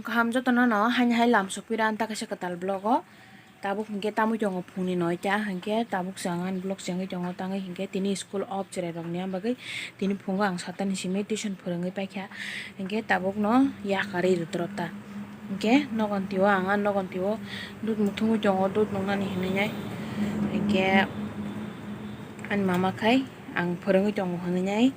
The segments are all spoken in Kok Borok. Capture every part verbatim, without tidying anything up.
Kaham jotono no haini hai lam sokpira ang ta kaisa kwtal vlog o. Tabuk hinkhe tamwi tongo phungni noita, hinkhe tabuk chwng ani vlog chengwi tongo, tangwi hinkhe tini school off cherai rokni bagwi tini phungo ang satani simi tuition phwrwngwi paikha, hinkhe tabukno yakarwi rwtwrwk ta. Hinkhe nogon tio ang ani nogon tio dud muthungwi tongo, dud nungnani hinwi nai. Hinkhe ani mama khai ang phwrwngwi tongo hinwi nai,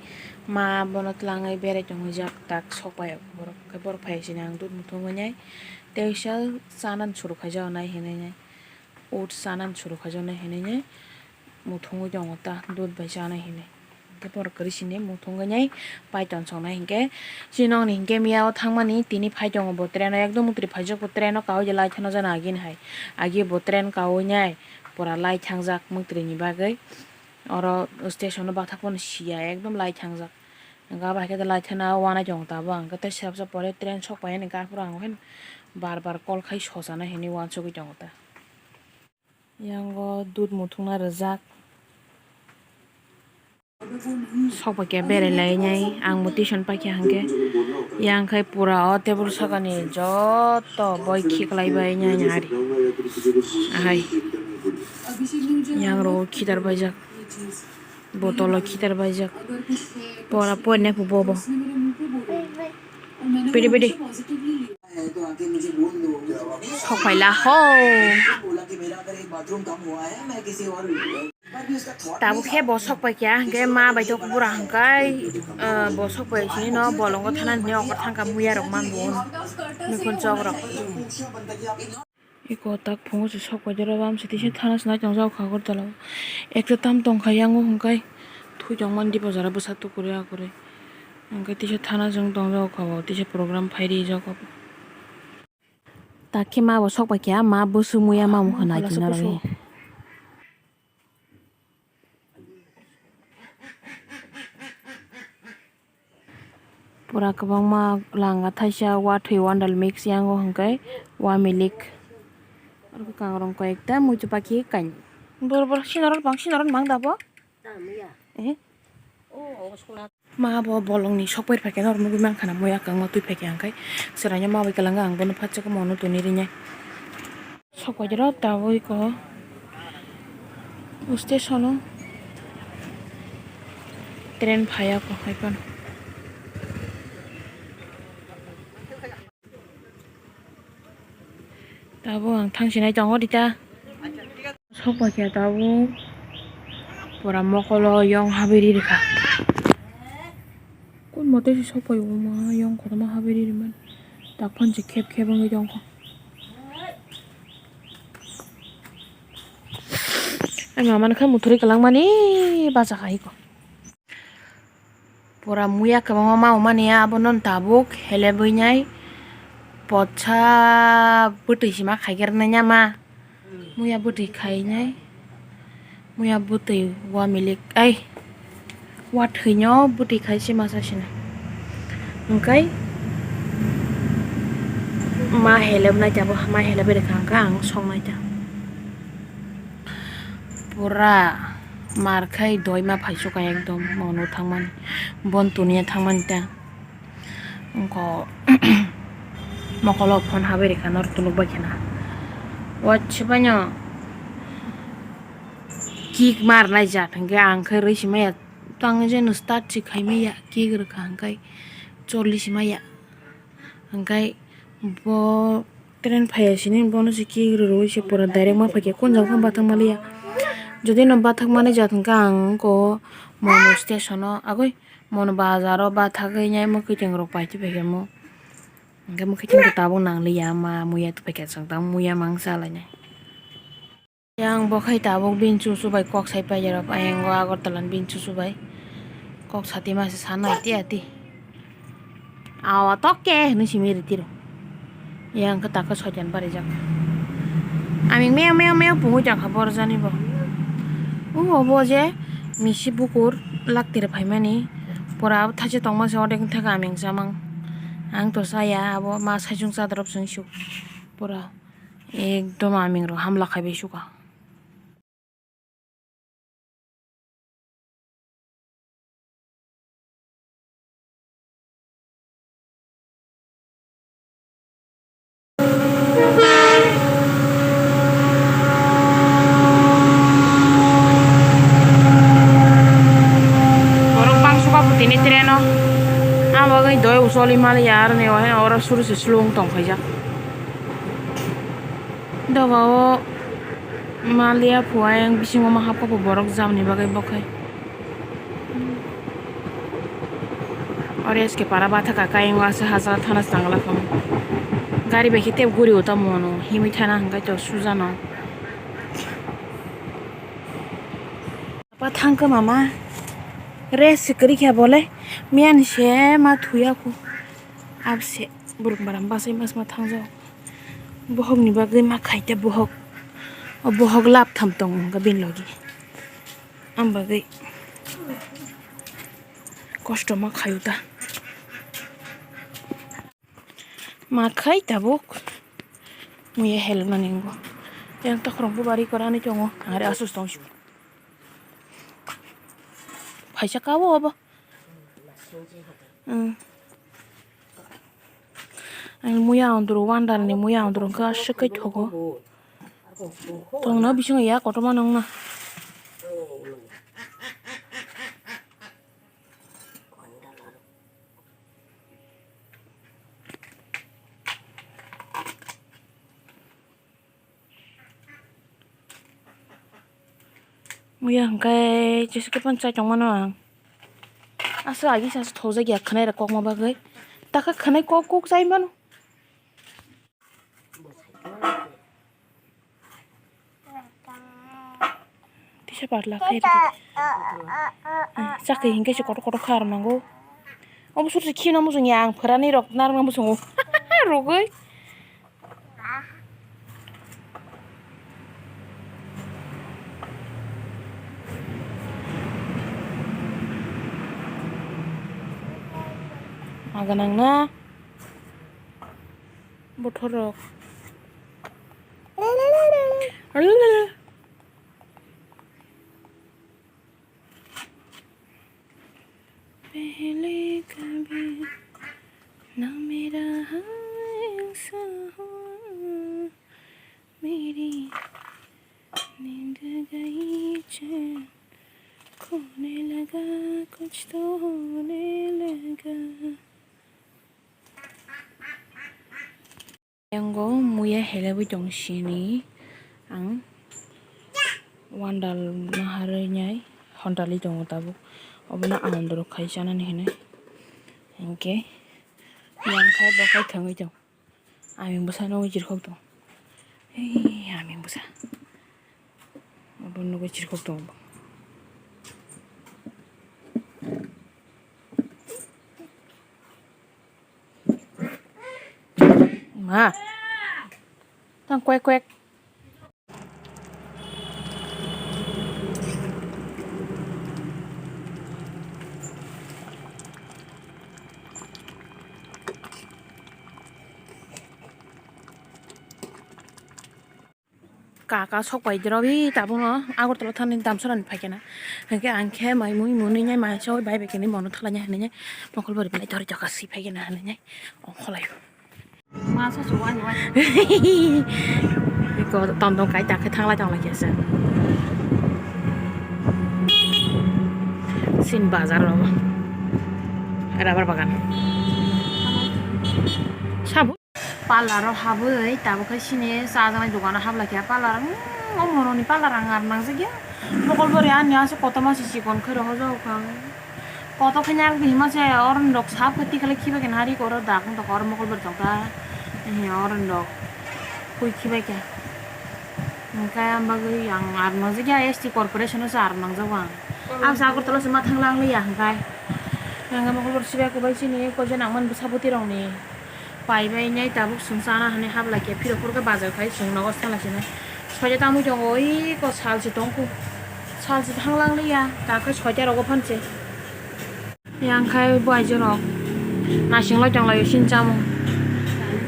ma bono twlangwi berai tongwi jak tak sok pai borok, hinkhe borok phai sini ang dud muthungwi nai. Teisa chanani suru khaijak nai hinwi nai. Oats chanani suru khaijak nai hinwi nai. Muthungwi tongo ta dud bai chanai hinwi. Hinkhe borok kwrwi sini muthungwi nai pai tonsoknai hinkhe. Chini nokni hinkhe miya o thangmani tini phai tongo bo train o, ekdom mutri phaijak bo train o kaui je lai thano jana agini hai. Agi bo train kaui nai pura lai thangjak mutri ni bagwi. Oro station o bathak phano siya ekdom lai thangjak. Hinkhe abo hai khe lai thana wanai tongo tabuk ang khe tei sebsa pore train sok pai ani gafur ang khe bar bar call khai sochana hinwi uansugwi tongo ta. Yango dud muthungna rwjak. Sok bai khe berai lai nai ang bo tuition paikha hinkhe. Yang khai pura o tebol sakani joto boi khiklai bai nai ari. Ahai. Yang rw khitar baijak. Botolo khitar baijak. Pora poine phu bobo. Pidi pidi. Sok paila ho. Tabuk khe bo sok paikha hinkhe ma bai tok bura hinkhe, ah, bo sok pai sini no bolongo thana hini okor thangkha muya rok man bo. Mikun chok rok. Eko tak phungo se sok pai jora bam se tisa thana se nai tong jago kha Agartala o. Ekta tam tong kha yango hwnkhe thui tong mani dipa jora bwsa tukuri akuri. Hwnkhe tisa thana se wng tong jago kha bo tisa program phai ri jago. Tak khe ma bo sok pai kha ma bwswk muya ma mokha nai tong jago. Pura kwbangma langa thaisa wathwi wandal mix yango hwnkhe wamilik. Oro khe kangrong koi ekta muitu pakhi kain. Bor bor sinaro bang sinaro mang da bo? Eh? Ma bo bolongni sok pai phaikhe norok nugwi mankha na muya kwbangma twi phaikhe hwnkhe chwraino ma bai kwlangkha ang bono phatsa khe mono toni rinai. Sok pai jora tabuk eko station o train phaiya ko hai phano. Tabuk ang thang sinai tongo rita. Sok pai khe tabuk pura mokolo yong haberi rikha. Kun mote se sok pai o ma yong kotorma haberi rimani. Takphano se khep khep wngwi tongkha. Ai mama nokha muthuri kwlangmani bacha kha iko. Pura muya kwbangma ma mani abono tabuk helebwi nai potsa bwtwi sima khaiker nai ma. Muya bwtwi khainai, muya bwtwi wamilik, ai, wathwino bwtwi khai se masa sina. Hwnkhe ma helep nai ta, bo ma helep rwkha hwnkhe ang song nai ta. Pura mar khai doi ma phai suka ekdom mono thangmani, bon tuniya thangmani ta. Wngkha mokolo phone habai rikha norok tuluk bai khena. Waisa baino kick mar nai jat hwnkhe ang khe rwi si maya tang je no start se khai maya kick rwkha hwnkhe choli si maya hwnkhe bo train phaiya sini bono se kick rwrwi se pura direct ma phaikha kun jagao phano bathang maliya. Jodi no bathang mani jat hwnkhe ang wngkha mono station o agoi. Mono bazar o bathagwi nai mwkhwtwng rok pai tongphaikha mo. Hwnkhe mwkhwtwng tabuk nangliya ma muya tongphaikha chwng tamo muya mangsa lainai. Yang bo khai tabuk bini chuchu bai kok sai paijak rok ayang o Agartala ni bini chuchu bai kok sati masa sana ati ati. Awa tokke hinwi simi ritiro. Yang khe takhe soitan barijak. Aming meo meo meo pungwi tongkha borjani bo. O obo je misi bukur laktiri phaimani pura thaisa tongma se odek thaka aming chamang. Ang to chaya abo ma saichung chadarop chwng suk pura ekdom aming rok hamla khaibai suka. Doi usoli mali ya, aroni o hai oro suru se slung tong khaijak. Doga o maliya phuai ang bisingo ma hapkha bo borok jamni bagwi bokhai. Oro S K para bathaka kayang o ase hajra thana se tangla phano. Gari bai khe tei guri o tamo ano himwi thana hwnkhe to sujano. Apa thangkhe mama rest se kwrwi khe bole miyan se ma thuya khu. Abse burung baram basai mas ma thangjak. Bohok ni bagwi ma khaite bohok. O bohok lap tham tong wngkha bini logi. Am bagwi kosto ma khayu ta. Ma khai tabuk. Muya help nani ngo. Yang ta khorang bo bari korani tongo. Are asus tong shu. Phaisa kawo abo. Hmm. Ang muya ondro wandal ni muya ondro ka sekai thogo. Tongna bisingo ya kotorma nangna. Muya hwnkhe jesa khe phano chai tongmano ang. Aswk agi sa thojak ya khwnai rok kokma bagwi. Takha khwnai kok kok chai mano. Tisa patla khe rw. Chakhe hinkhe se kotor kotor kha rw nango. Omo suri se khino muchung ya ang phwrani rok narwkna muchungo. Rugwi. Maganang na. Bothorok. पहले कभी ना मेरा हाल ऐसा हुआ, मेरी नींद गई चैन खोने लगा, कुछ तो होने लगा। Yango muya helebwi tong sini ang wandal naharwi nai hontalwi tongo tabuk obono aondorok khai chanani hinwi hinkhe yang khai bo khai thangwi tong aming bwsa nugwi chirkhok tong ei aming bwsa obo nugwi chirkhok tong. Ma. Tang kwek kwek. Kaka sok pai diro bi tabukno Agartala thani Damsara ni phaikhe na. Hinkhe ang khe mai mui muni nai mai sawi bai bai khe ni mono thalai nai hinwi nai mokol bari belai thori joka si phaikhe na hinwi nai ongkholai. Ma sa su wani wani. Iko tom tom kai ta khe thanglai thanglai khe se. Sin bazar ro. Rubber bagan. Sabu. Parlour o habwi tabuk khe sini chajaknai dogano hablai kha parlour o, mm, o moroni parlour ang ar nangjak ya. Mokol bari ani aswk kotorma se chikon khe rohorjak kha. Kotor khe nang hima se oroni rok sap khe tikhalai khibai khe nari koro dak wng tongkha oro mokol bari tongkha. Oroni rok pui khibai kha. Hwnkhe ang bagwi ang ar nangjak ya S T corporation o se ar nangjago ang. Ang se Agartala se ma thang lang liya hwnkhe. Hwnkhe mokol bari sibai kwbai chini koi je nangmani bwsa bwtwi rokni. Paibai nai tabuk chwng chana hinwi hablai khe phirok phurkhe bazar khai chwng nogo sala sinai. Soita tamwi tongo oi ko salsi tongkhu. Salsi thanglang liya ta khe soita rogo phanse. Yang khai bo aijorok naising loi tonglaio sini chamung.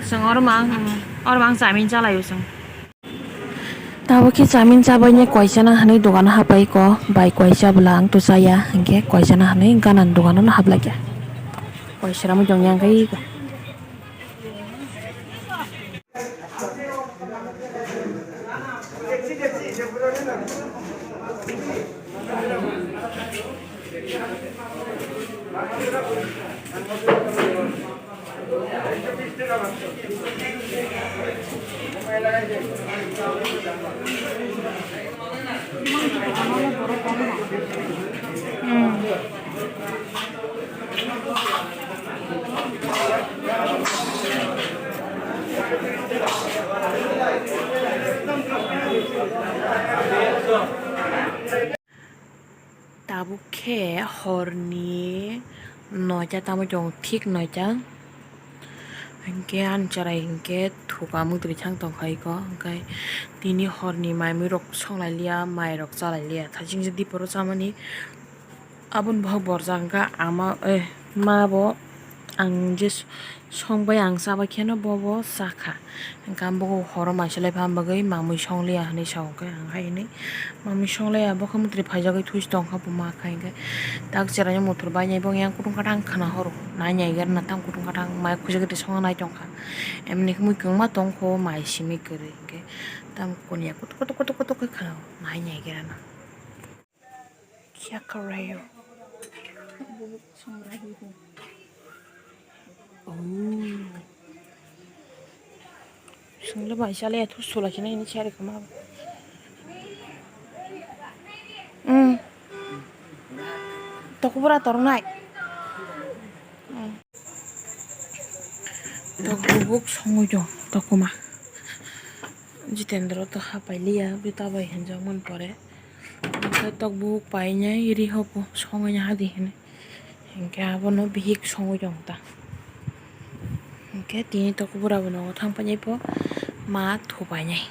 Chwng oro mang oro mang chamin chalaio chwng. Tabuk khe chamin chabaini koichana hinwi dogano hapai ko bai koicha bwla ang to chaya hinkhe koichana hinwi ganani dogano hablai kha. Koichara mui tongya hinkhe. Tabuk khe horni noita tamo chwng thik noita. Hinkhe ani chwrai hinkhe thuka mui twi thang tongkha iko. Hinkhe tini horni mai mui rok songlai liya, mai rok chalai liya. Thajing je diporo chamani aboni bohok borjak hinkhe ama, eh, ma bo ang je song bai ang chabai kheno bo bo chakha. Hinkhe ang bokhok horo mai chalai pha bagwi mamui songliya hinwi sa o khe ang hai hinwi mamui songliya bo khe mutri phaijagwi thusi tongkha bo ma kha hinkhe tak chwraino muthur bainai bo yang kutung katang khna horo nai nai gana tam kutung katang mai khujagwi twi songna nai tongkha emni khe mui kwngma tongkho mai simi kwrwi hinkhe tam kuniya kutuk kutuk kutuk kutuk khe khna nai nai gana. Kya kar rahe ho? Oh. Sungla bai chale thu sula kina ini chari kama. Hmm. Tokubura tornai. Hmm. Tok bubuk songwi tong tokuma. Jitendra to hapai liya, bita bai hinjak man pore. Hwnkhe tok bubuk painai ri hopo songwi hadi hini. Hwnkhe abono bihik songwi tong ta. Hwnkhe tini tok bura bo nogo thang painai po ma thupainai.